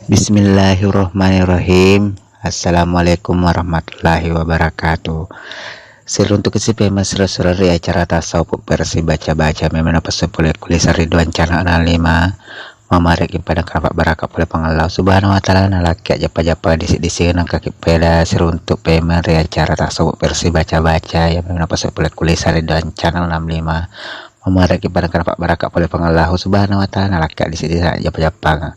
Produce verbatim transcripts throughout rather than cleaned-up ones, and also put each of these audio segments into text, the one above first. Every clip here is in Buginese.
Bismillahirrahmanirrahim. Assalamualaikum warahmatullahi wabarakatuh. Siruntuk si pemeng sura-sura ri acara tasawuf versi baca-baca memang napassu pole kuli sari duan channel enam lima. Mamareki pada kafak baraka pole Puang Allah Subhanahu wa Ta'ala, nalakki ajapa-japa disi-disi nangkaki peda siruntuk pemeng ri acara tasawuf versi baca-baca ya memang napassu pole kuli sari duan channel enam lima. Mamareki pada kafak baraka pole Puang Allah Subhanahu wa Ta'ala, nalakki disi-disi ajapa-japa.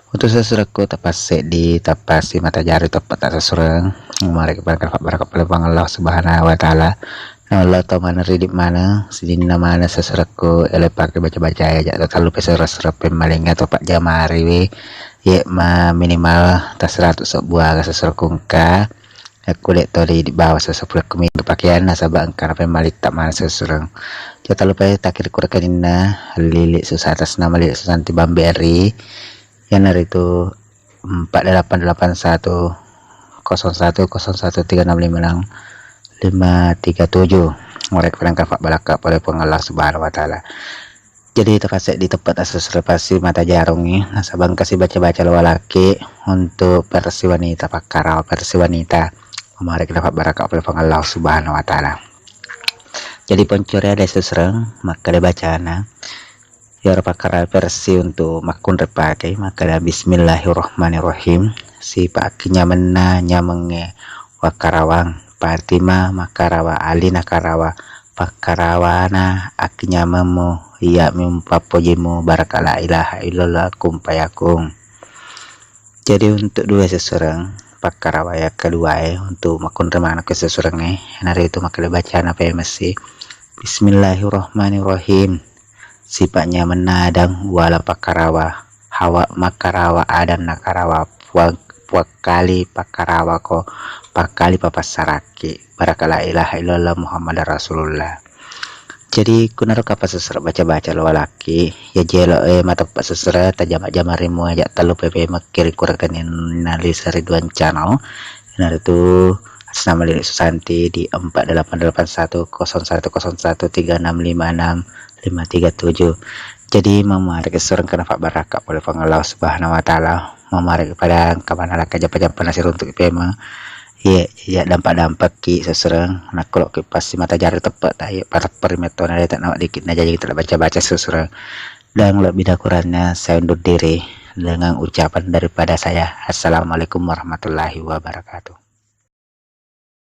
Untuk sesurekku tapasseddi, tapassi mata jari teppa tassureng. Mamareki pada kafak baraka pole Puang Allah Subhanahu wa Ta'ala. Naulle tau maneng ridi maneng, sininna maneng sesurekku ele pake baca-baca ya, jak talu pe sura-sura pemmalinga atau pak jamari we. Ye ma minimal ta seratu sebbu aga sesurekku engka. Yakko de to di, di bawah sesurekku mi pakeanna, nasaba engka na pemmalitta maneng sesureng. Jak talu pe takir kura kaninna Lili Susa atas nama Lili Susanti Bambe Ari. Iyanaritu empat delapan delapan satu kosong satu kosong satu tiga enam lima enam lima tiga tujuh. Mamareki pada kafak baraka pole Puang Allah Subhanahu wa Ta'ala. Jadi tapasseddi teppa tassureng pasti mata jarungi, nasaba engkasi baca-baca lo walakki untuk versi wanita, pakkarawa versi wanita. Mamareki kafak baraka pole Puang Allah Subhanahu wa Ta'ala. Jadi poncori ada sesureng makkeda bacana. Iyaro pakkarawa versi untuk makkunrai pakei, makkeda Bismillahirrahmanirrahim. Sipa akkinyamenna nyamengnge wakkarawang. Fatimah makkarawa, Ali nakarawa, pakkarawana akkinyamemmu, iyami mupappojimmu, baraka la ilaha illallah kun fayakun. Jadi untuk dua sesureng, pakkarawa yang kedua e untuk makkunrai maneng ke sesureng e, iyanaritu makkeda bacana pemessi. Bismillahirrahmanirrahim. Sipa nyamenna Adam wala pakkarawa, Hawa makkarawa, Adam nakarawa, Puang, Puang Kali pakkarawako, Puang Kali papassarakki. Baraka la ilaha illallah Muhammadar Rasulullah. Jadi kunaro kapang sesureng baca-baca lo walakki, ya jelo e mateppa sesureng tajama-jama rimu aja talu pe pemeng kiri kurang kaninna Lili Sari Duan Channel. Iyanaritu atas nama Lili Susanti di empat delapan delapan satu kosong satu kosong satu tiga enam lima enam lima tiga tujuh. Jadi mamareki sureng kena fak baraka pole Puang Allah Subhanahu wa Ta'ala. Mamareki pada engka maneng lakka japa-japa nasiruntuk pemeng. Ye, ya dampak-dampakki sesureng nakko lo ki pasti mata jari teppa ta ye pada perimetona de tak nama dikit na jadi kita baca-baca sesureng. Dan lebih dan kurangnya saya undur diri dengan ucapan daripada saya. Assalamualaikum warahmatullahi wabarakatuh.